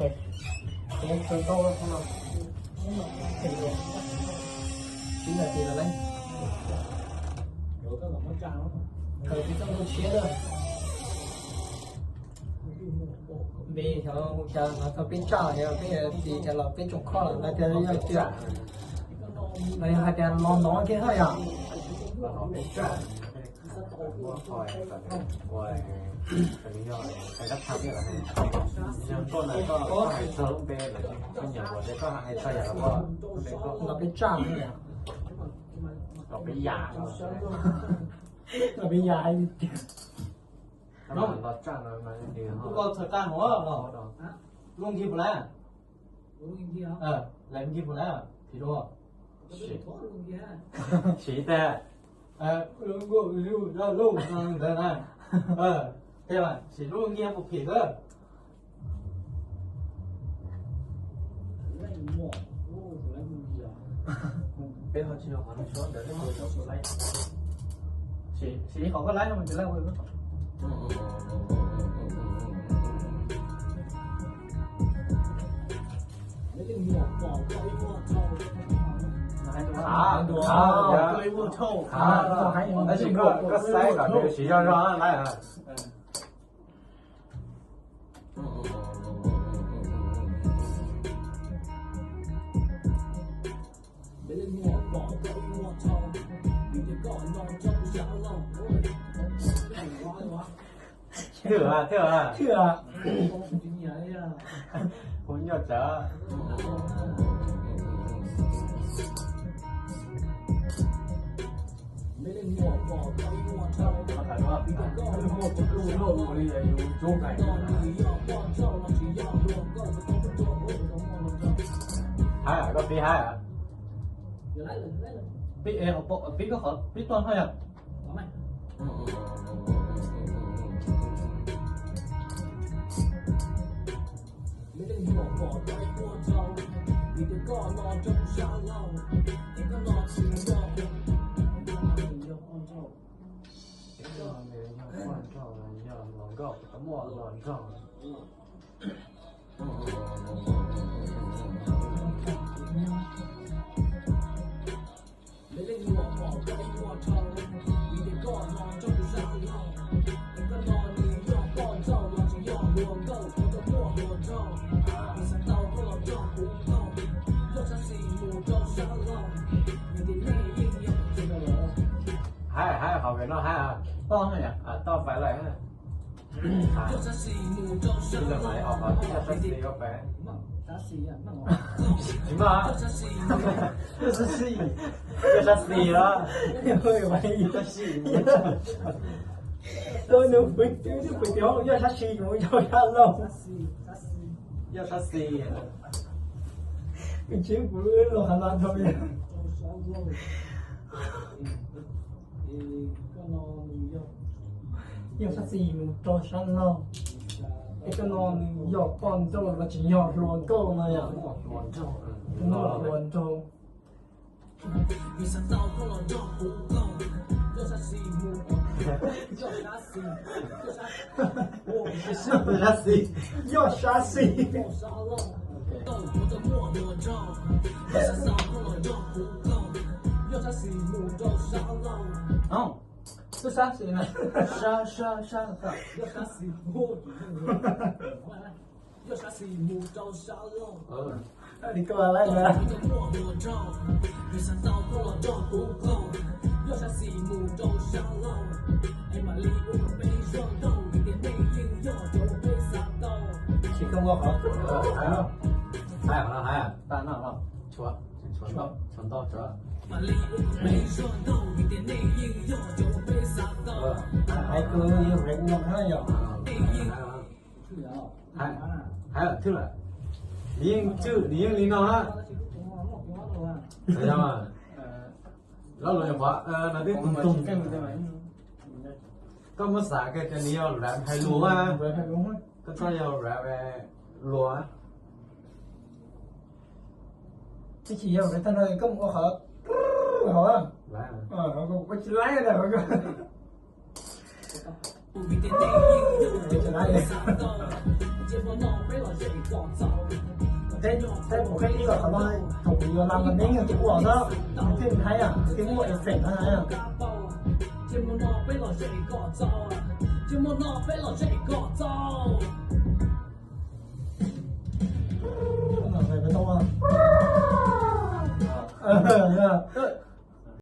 Ces tau no, ib nas this lawm lauj. Khaws peb txoj mus tshiab na. Npe xyov mus xyov no tau peb tsaj yog peb tis cas los peb tsoom khob lawm no tias yog tias no yog hais tias los no kiag hab yom. Los peb tsaj, los peb yam, los peb yam hais tias, koj txhawj tag hov, luaj nkig puas laib? Laib nkig puas laib? Phim dua. Siv tag. Luaj nkig, luaj nkig, ntawd na. Tej sim luaj nkig puas phim xwb. Peb ho tsis yog qhov no, sim qhov koj laib no mas tsis laib ua. Tab sis koj saib kom nws siv zog zog laib. Thwj, thwj, thwj. Kuv nyob tsawv. Haib, koj pib haib. Pib, pib koj qhov pib tuaj hab yog. Haib, haib, qhov pem no haib, toj pais lawm. Ib leeg mas ho qhov yog sab xis ko pais. Tsis muaj. Yog sab xis, yog sab xis los. Tau nws pw, pw tim hoob yog sab xis mus rau sab laug. Yog sab xis. Nws tsis kuv lub loj hav no dhau li. Yog sab xis mus rau sab laug. Es koj no nws yog poj nrauj los tsis yog hluas nkauj no yom? Hluas nraug. Yog sab xis. Yog sab xis. Twb sab xis na. Sab, sab, sab. Li koj laib na. Tsis koj muaj qhov. Haib, haib, haib, tag no, tshuav, tshuav ntau, tshuav ntau, tshuav. Hais tus yog Rev Noo na yom. Hais, hais thwj lawm. Nws yeej tswj, nws yeej li no na. Yog, lo lus nyuam qhuav no twb tug tug. Koj muab xav kiag tias nws yog rap hais lus, koj txhob yog rap luag. Twb tsis yog, tag no koj mus ua qhov hauv, ua tsis laib ntag. Teb, teb kuv qheb ib los qhov no, thaum kuv yuav las mas neb yog ces ua xwb, nws thiaj li haib, nws thiaj muaj effect na.